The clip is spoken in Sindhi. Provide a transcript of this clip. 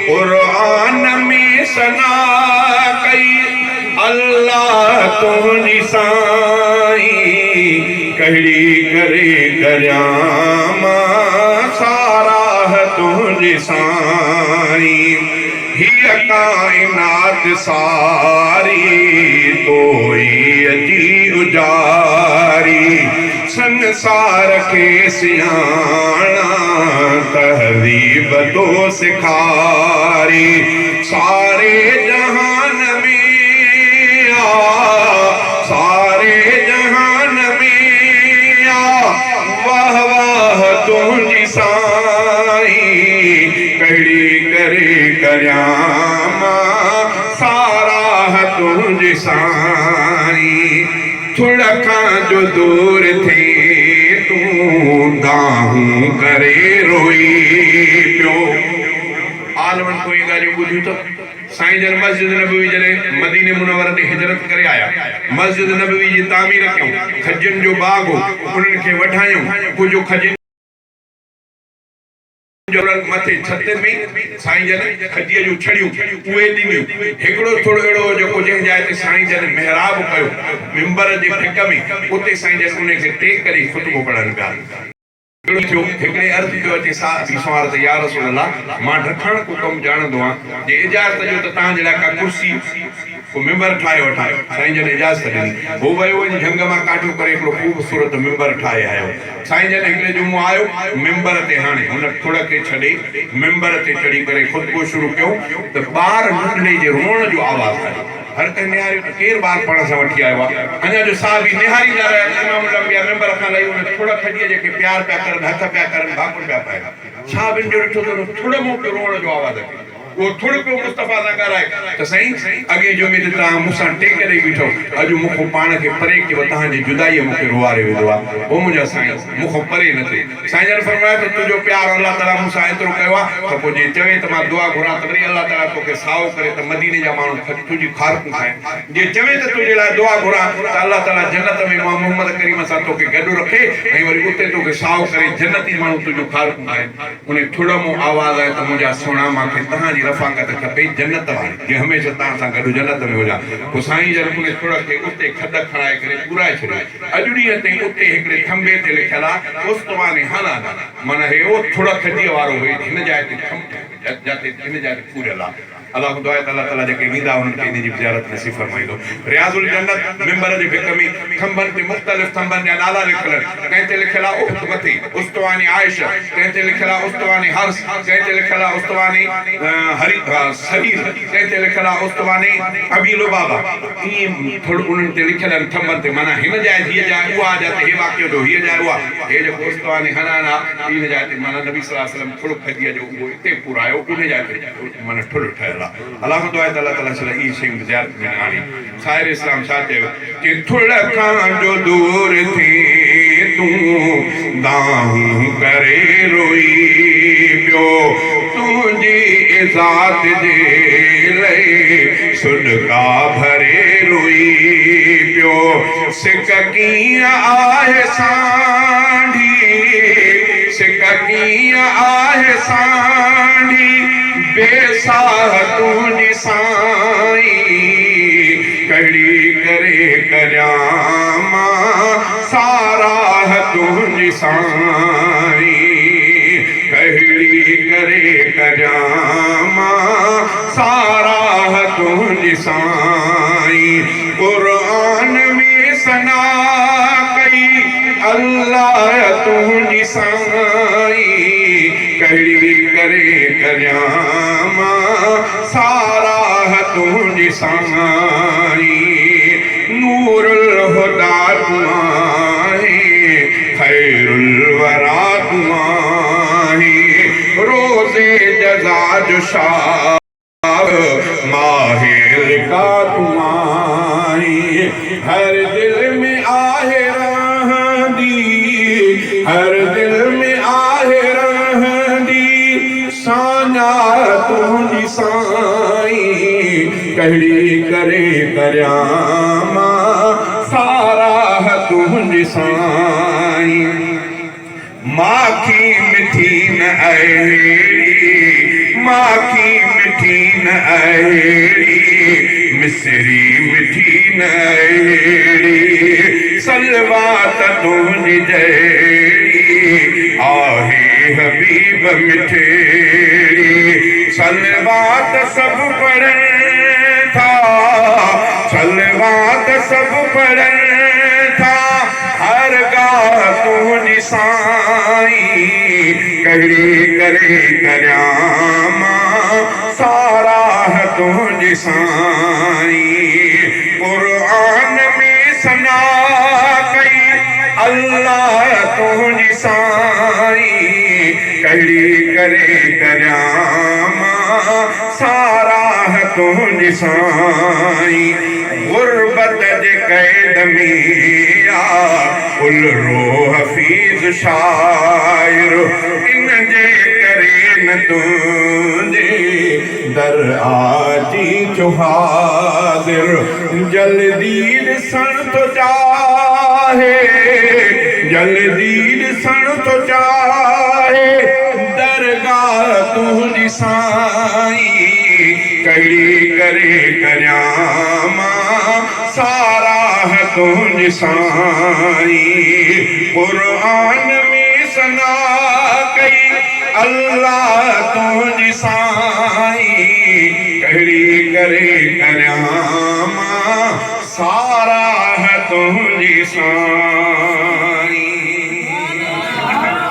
قرآن ۾ ثنا ڪئي الله تنهنجي سائين ڪهڙي ڪري ڪريان مان ساراهه تنهنجي سائين هيء ڪائنات ساري تو ئي اچي اجاري سنسار کي سياڻا تهذيب تو سيکاري ساري جهان ۾ آ ساري جهان ۾ آ واهه واهه تنهنجي سائين ڪهڙي ڪري ڪريان مان ساراهه تنهنجي سائين. ٿڙ کان جو دور ٿئين تون دانهون ڪري روئي پيو. عالمن کان اهي ڳالهيون ٻڌيون ته سائين جن مسجد نبوي جڏهن مديني منور ڏي هجرت ڪري آيا، مسجد نبوي جي تعمير ڪيائون، کجين جو باغ هو، انهن کي وڍايائون، ڪجهه کجين. جو رنگ مٿي ڇت ۾ سائين جن کجيء جون ڇڙيون اهي ڏنيون. هڪڙو ٿڙ اهڙو هو جيڪو جنهن جاء تي سائين جن محراب ڪيو، منبر جي ڀڪ ۾، اتي سائين جن انهي کي ٽيڪ ڏئي خطبو پڙهن پيا. اهڙو ٿيو، هڪڙي عرض ڪيو اچي صحابي سنوار ته يا رسول الله! مان ڍٺاڻ ڪو ڪم ڄاڻندو آهيان، جي اجازت ڏيو ته توهان جي لاء ڪا ڪرسي، ڪو منبر ٺاهي وٺان. سائين جن اجازت ڏني. هو ويو وڃي جهنگ مان ڪاٺيون ڪري هڪڙو خوبصورت منبر ٺاهي آيو. سائين جن هڪڙي جمعو آيو منبر تي هاڻي هن ٿڙ کي ڇڏي منبر تي چڙهي ڪري خطبو شروع ڪيو ته ٻار ننڍڙي جي روئڻ جو آواز آيو. هر ڪنهن نهاريو ته ڪير ٻار پاڻ سان وٺي آيو آ. اڃا جو صحابي نهاريندا رهيا ته امام الانبياء منبر کان لهي ان ٿڙ کجيء جي کي پيار پيا ڪرن هٿ پيا ڪرن ڀاڪر پيا پائن. صحابين جو ڏٺو ته ان ٿڙ مون پيو روئڻ جو آواز اچي. اهو ٿڙ پيو مصطفيٰ سان ڳالهائي ته سائين اڳئين جمعي تي توهان مون سان ٽيڪ ڏئي بيٺؤ، اڄ مون کان پاڻ کي پري ڪيو، توهان جي جدائيء مون کي روئاري وڌو آهي، او منهنجا سائين! مون کان پري نه ٿيو. سائين جن فرمايو ته تنهنجو پيار الله تعاليٰ مون سان ايترو ڪيو آهي ته پوء جي چوين ته مان دعا گهران ته وري الله تعاليٰ توکي سائو ڪري ته مديني جا ماڻهو تنهنجي کارڪون کائن، جي چوين ته تنهنجي لاء دعا گهران ته الله تعاليٰ جنت ۾ مان محمد ڪريم سان توکي گڏ رکي ۽ وري اتي توکي سائو ڪري جنتي ماڻهو تنهنجون کارڪون کائن. انهي ٿڙ مون آواز آيو ته منهنجا سهڻا مان کي تهان جي رفاقت کپي جنت واري جي هميشه تهان سان گڏ جنت ۾ هجان. پوء سائين جن انهي ٿڙ کي اتي کڏ کڻائي ڪري پورائي ڇڏيو. اڄ ڏينهن تائين اتي هڪڙي ٿنڀي تي لکيل آ استواني هالانا معنيٰ هي اهو ٿڙ کجيء وارو هي هن جاء تي ٿنڀ جاتي هن جاء تي پوريل آ. الله کان دعا آهي ته الله تعالي جيڪي ويندا انهن کي انهي جي به زيارت نصيب فرمائيندو. رياض الجنت منبر جي ڀڪ ۾ ٿنڀن تي مختلف ٿنڀن جا نالا لکيل آهن. ڪنهن تي لکيل آهي اخت مٿي، استواني عائشه، ڪنهن تي لکيل آهي استواني حرس، ڪنهن تي لکيل آهي استواني سرير، ڪنهن تي لکيل آهي استواني ابي لبابه. ائين ٿڙ انهن تي لکيل آهن ٿنڀن تي معنيٰ هن جاء هيء جاء اها آهي جاتي هي واقعو ٿيو، هيء جاء اها هي جيڪو استواني حنان آهي ان جاء تي معنيٰ نبي صلي الله عليه وسلم ٿڙ کجيء جو اهو اتي پورايو ان جاء تي معنيٰ ٺلهه ٺهيل آ. الله کان دعا آهي ته الله تعاليٰ شل اهي شيون به زيارت ۾ آڻي. سائر اسلام ڇا چيو؟ چي ٿڙ کان جو دور ٿئين تون دانهون ڪري روئي پيو تنهنجي ذات جي لئي سڏڪا ڀري روئي پيو سڪ ڪيئن آهي سانڍي سڪ ڪيئن آهي سانڍي بي ساهه تنهنجي سائين ڪهڙي ڪري ڪريان مان ساراهه تنهنجي سائين ڪهڙي ڪري ڪريان مان ساراهه تنهنجي سائين قرآن ۾ ثنا ڪئي الله تنهنجي سائين ڪهڙي ڪري ڪريان مان ساراهه تنهنجي سائين نور الهديٰ تون آهين خير الوريٰ تون آهين روز جزا جو شاهه ماهر لقا تون آهين هر دل ۾ آهي رهندي هر دل ۾ آهي رهندي ساڃاهه تنهنجي سائين ڪهڙي ڪري ڪريان مان ساراهه تنهنجي سائين. ماکي مٺي نه اهڙي، ماکي مٺي نه اهڙي، مصري مٺي نه اهڙي، صلوات تنهنجي جهڙي، آهي حبيب مٺيڙي، صلوات سڀ پڙهن ٿا، صلوات سڀ پڙهن ٿا، هر گاهه تنهنجي سائين، ڪهڙي ڪري ڪريان مان ساراهه تنهنجي سائين، قرآن ۾ ثنا ڪئي الله تنهنجي سائين، ڪهڙي ڪري ڪريان مان ساراهه تنهنجي سائين، غربت جي قيد ۾ آ الرو حفيظ شاعر، ان جي ڪري نه تنهنجي در آجي ٿيو حاضر، جلدي ڏسڻ ٿو چاهي، جلدي ڏسڻ ٿو چاهي درگاهه تنهنجي سائين، ڪهڙي ڪري ڪريان مان ساراهه تنهنجي سائين، قرآن ۾ ثنا ڪئي الله تنهنجي سائين، ڪهڙي ڪري ڪريان مان ساراهه تنهنجي سائين.